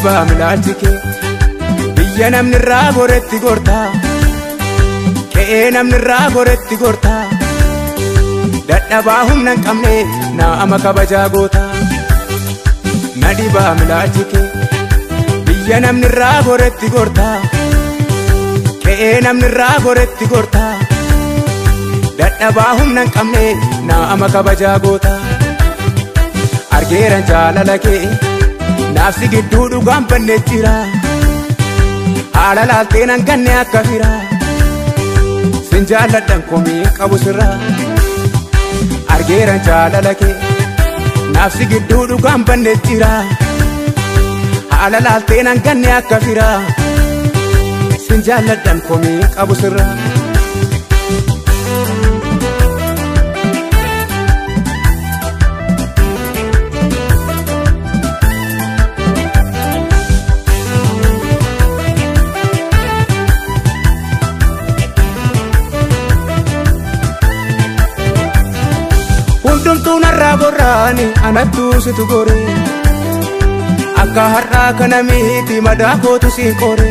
Nadhiba milaalchi kee biyya namni irraa goretti gortaa qe'ee namni irraa goretti gortaa dadhabaa humna hin qabne nama kabajaa gootaa. Nadhiba milaalchi kee biyya namni irraa goretti gortaa qe'ee namni irraa goretti gortaa dadhabaa humna hin qabne nama kabajaa gootaa. Argeeran jaalala kee naafsi gidduu dhugaan banne jira haala laaltee nan ganne akka fira sin jaalladhan komii qabu sirra. Argeeran jaalala kee naafsi gidduu dhugaan banne jira haala laaltee nan ganne akka fira sin jaalladhan komii qabu sirra. Hundumtuu narraa gorraani anattuu situ gore akka har'aa kana miti madaa kootu siin qore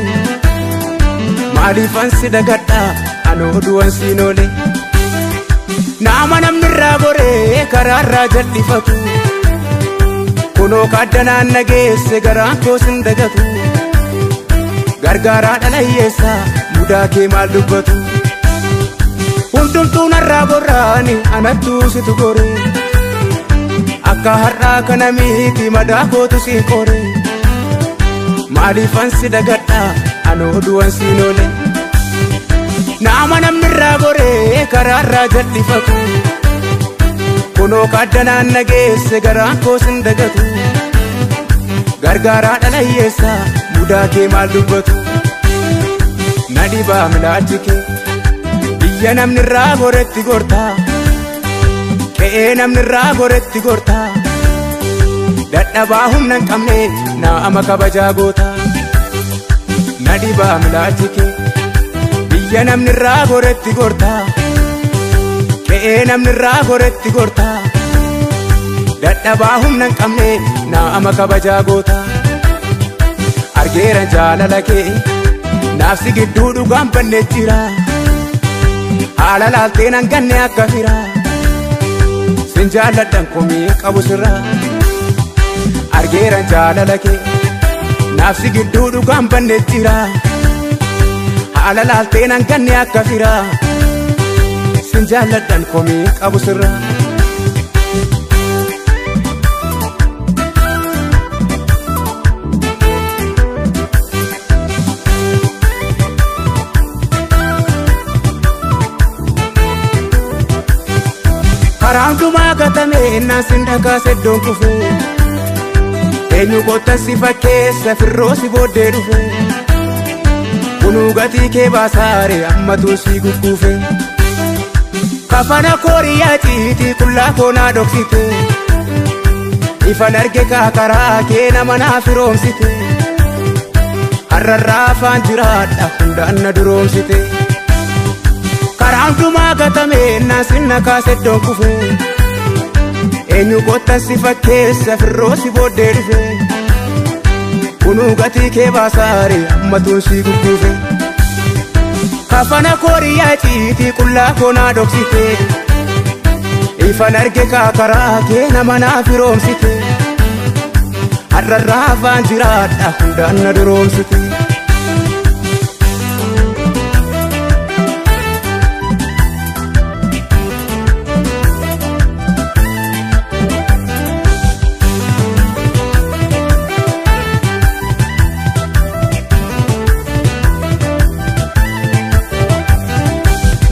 maaliifan si dagadhaa anoo du'an siin oole nama namni irraa gore karaarraa jal'ifatu kunoo kaaddanaan nageesse garaan koo sin dagatu gargaaraa dhala hiyyeessaa mudaa kee maal dubbatu. Hundumtuu narraa gorraani anattuu situ gore akka har'aa kana miti madaa kootu siin qore maaliifan si dagadhaa anoo du'an siin oole nama namni irraa gore karaarraa jal'ifatu kunoo kaaddanaan nageesse garaan koo sin dagatu gargaaraa dhala hiyyeessaa mudaa kee maal dubbatu. Nadhiba milaalchi kee biyya namni irraa goretti gortaa qe'ee namni irraa goretti gortaa dadhabaa humna hin qabne nama kabajaa gootaa. Nadhiba milaalchi kee biyya namni irraa goretti gortaa qe'ee namni irraa goretti gortaa dadhabaa humna hin qabne nama kabajaa gootaa. Argeeran jaalala kee naafsi gidduu dhugaan banne jira haala laaltee nan ganne akka fira sin jaalladhan komii qabu sirra. Argeeran jaalala kee naafsi gidduu dhugaan banne jira haala laaltee nan ganne akka fira sin jaalladhan komii qabu sirra. Karaa hundumaa gatame innaan sin dhakaase iddoon kufe eenyu kottan si fakkeessa firroo si booddee dhufe kunuu gatii kee baasaare ammatu si gugguufe kafana kooriyaa ciitii qullaa koo naa dhoksite ifan arge kaakaraa kee nama naa firoomsite har'arraa afaan jiraadha hundaan na duroomsite. Karaa hundumaa gatame innaan sin nakaase iddoon kufe eenyu kottan si fakkeessa firroo si booddee dhufe kunuu gatii kee baasaare ammatuun si gugguufe kafana kooriyaa ciitii qullaa koo naa dhoksite ifan arge kaakaraa kee nama naa firoomsite har'arraa afaan jiraadha hundaan na duroomsite.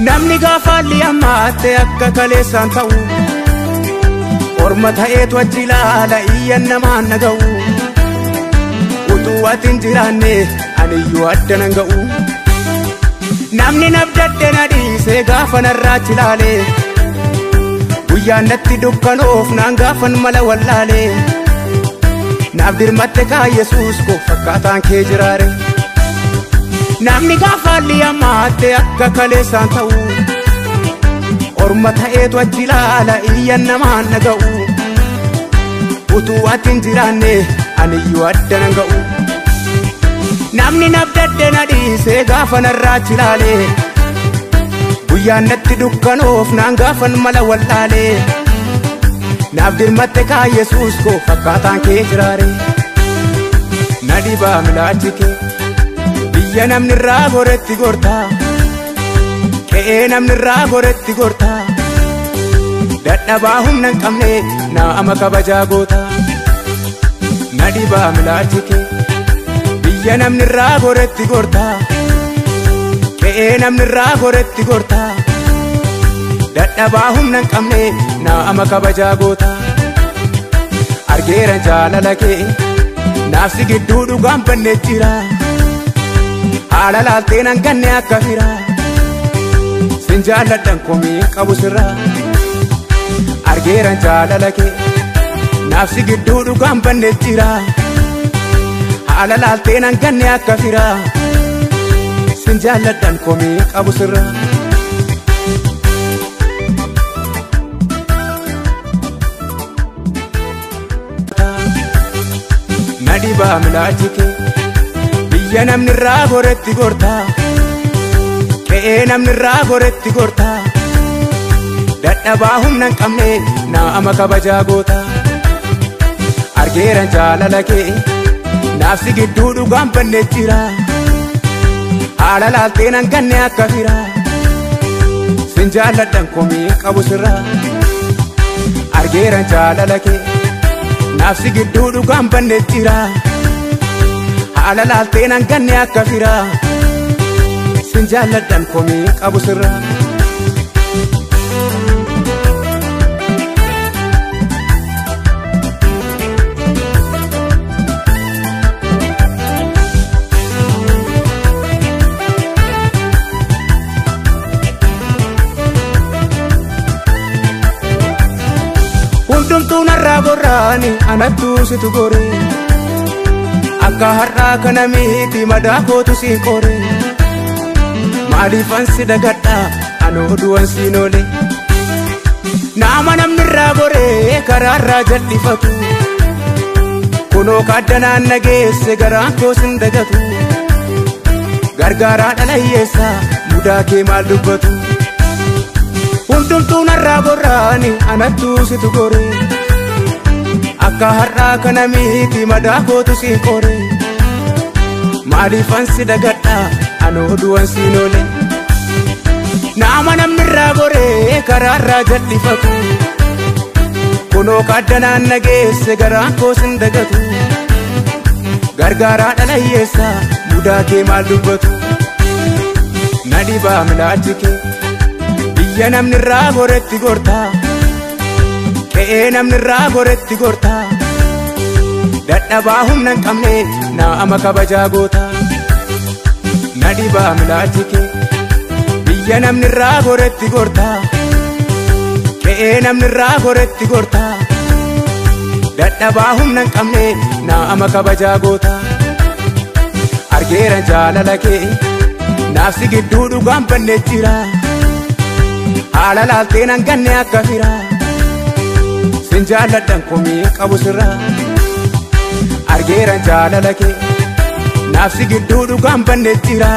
Namni gaafa li'ammaate akka kaleessaan ta'u orma ta'eetu achi ilaala iyyan namaan naga'u utuu ati hin jiraanne aniyyuu adda nan ga'u. Namni nabdadde na dhiisee gaafa narraa achi ilaale guyyaan natti dukkanoof naan gaafan mala wallaale naaf dirmatte kaa Yesuus koo fakkaataan kee jiraare. Namni gaafa li'ammaate akka kaleessaan ta'u orma ta'eetu achi ilaala iyyan namaan naga'u utuu ati hin jiraanne aniyyuu adda nan ga'u. Namni nabdadde na dhiisee gaafa narraa chilaalee guyyaan natti dukkanoof naan gaafan mala wallaalee naaf dirmatte kaa Yesuus koo fakkaataan kee jiraare. Na dhibaa milaachi kee biyya namni irraa goretti gortaa qe'ee namni irraa goretti gortaa dadhabaa humna hin qabne nama kabajaa gootaa. Na dhibaa milaachi kee biyya namni irraa goretti gortaa qe'ee namni irraa goretti gortaa dadhabaa humna hin qabne nama kabajaa gootaa. Argeera jaalala kee naafsi gidduu dhugaan banne jira haala laaltee nan ganne akka firaa sin jaalladhan komii qabu sirraa. Argeera jaalala kee naafsi gidduu dhugaan banne jira haala laaltee nan ganne akka firaa sin jaalladhan komii qabu sirraa. Na dhibaa milaachi kee biyya namni irraa goretti gortaa qe'ee namni irraa goretti gortaa dadhabaa humna hin qabne nama kabajaa gootaa. Argeera jaalala kee naafsi gidduu dhugaan banne jira haala laaltee nan ganne akka firaa sin jaalladhan komii qabu sirraa. Argeera jaalala kee naafsi gidduu dhugaan banne jira haala laaltee nan ganne akka firaa sin jaalladhan komii qabu sirraa. Hundumtuu narraa gorraani anattuu situ gore akka har'aa kana miti madaa kootu si qore maaliifan si dagadhaa anoo du'an siin oole nama namni irraa gore karaarraa jal'ifatu kunoo kaaddanaan nageesse garaan koo sin dagatu gargaaraa dhala hiyyeessaa mudaa kee maal dubbatu. Hundumtuu narraa gorraani anattuu situ gore akka har'aa kana miti madaa kootu si qore maaliifan si dagadhaa anoo du'an siin oole nama namni irraa gore karaarraa jal'ifatu kunoo kaaddanaan nageesse garaan koo sin dagatu gargaaraa dhala hiyyeessaa mudaa kee maal dubbatu. Na dhibaa milaachi kee biyya namni irraa goretti gortaa qe'ee namni irraa goretti gortaa dadhabaa humna hin qabne nama kabajaa gootaa. Na dhibaa milaachi kee biyya namni irraa goretti gortaa qe'ee namni irraa goretti gortaa dadhabaa humna hin qabne nama kabajaa gootaa. Argeera jaalala kee naafsi gidduu dhugaan banne jira haala laaltee nan ganne akka firaa sin jaalladhan komii qabu sirraa. Argeera jaalala kee naafsi gidduu dhugaan banne jira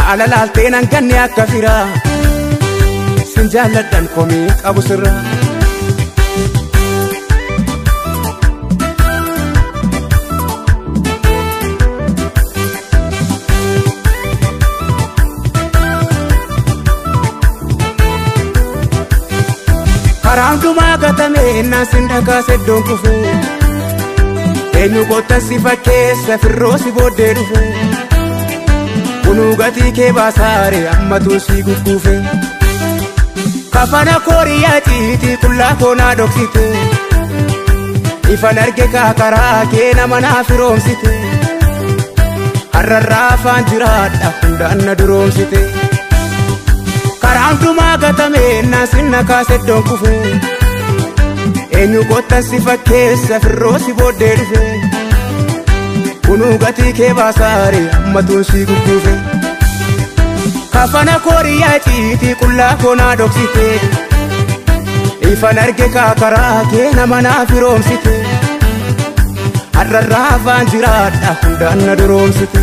haala laaltee nan ganne akka firaa sin jaalladhan komii qabu sirraa. Karaa hundumaa gatame naan sin dhagaase iddoon kufe eenyu kottan si fakkeessa firroo si booddee dhufe kunuu gatii kee baasaare ammatu si gugguufe kafana kooriyaa ciitii qullaa koo naa dhoksite ifan arge kaakaraa kee nama naa firoomsite har'arraa afaan jiraadha hundaan na duroomsite. Karaa hundumaa gatame naan sin kaase iddoon kufe eenyu kottan si fakkeessa firroo si booddee dhufe kunuu gatii kee baasaare ammatuun si gugguufe kafana kooriyaa ciitii qullaa koo naa dhoksite ifan arge kaakaraa kee nama naa firoomsite Har'arraa afaan jiraadha hundaan na duroomsite.